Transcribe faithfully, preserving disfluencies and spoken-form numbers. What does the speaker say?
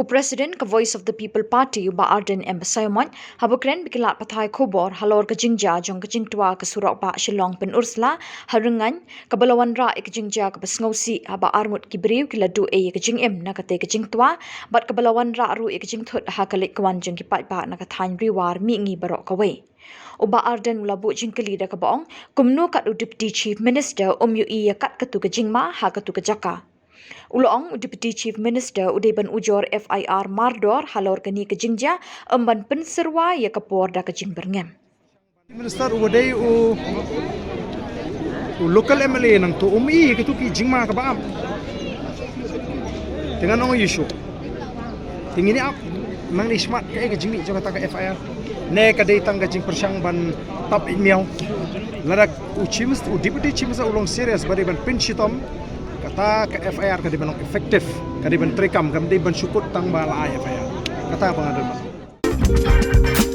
U President ka Voice of the People Party, u Bah Ardent M Basaiawmoit, haba kren bad ki lad pathai khubor halor ka jingjia jong ka jingtwa ka surok bah Shillong Pynursla ha Rynngaiñ, kaba la wanrah ïa ka jingjia kaba sngewsih haba arngut ki briew ki la duh ei ïa ka jingim na katei ka jingtwa, bad kaba la wanrah ruh ïa ka jingthut ha ka leit ka wan jong ki paidbah na ka thaiñ Ri War mihngi baroh kawei. U Bah Ardent u la buh jingkylli da kaba ong, kumno kat u Deputy Chief Minister um ïohi ïa kat katu ka jingma ha katu ka jaka. U la ong u Deputy Chief Minister u dei ban ujor F I R mardor halor kane ka jingjia, ym ban pynsyrwa ïa ka por da ka jingbyrngem. Minister u dei u, u local M L A nangta um ïohi ïa katu ki jingma kaba ap. Te ngan ong ïa u shuh. Te ngin ïa ap nangne shakhmat kaei ka jingmih jong kata ka F I R. Ne ka dei tang ka jingpyrshang ban tap ïa miaw. Lada u Chief Minister, u Deputy Chief Minister u long serious ba dei ban pynshitom, kata ka F I R ka dei ban long effective, ka dei ban treikam, kam dei ban shu kut tang ba la ai F I R. Kata ba nga don ba.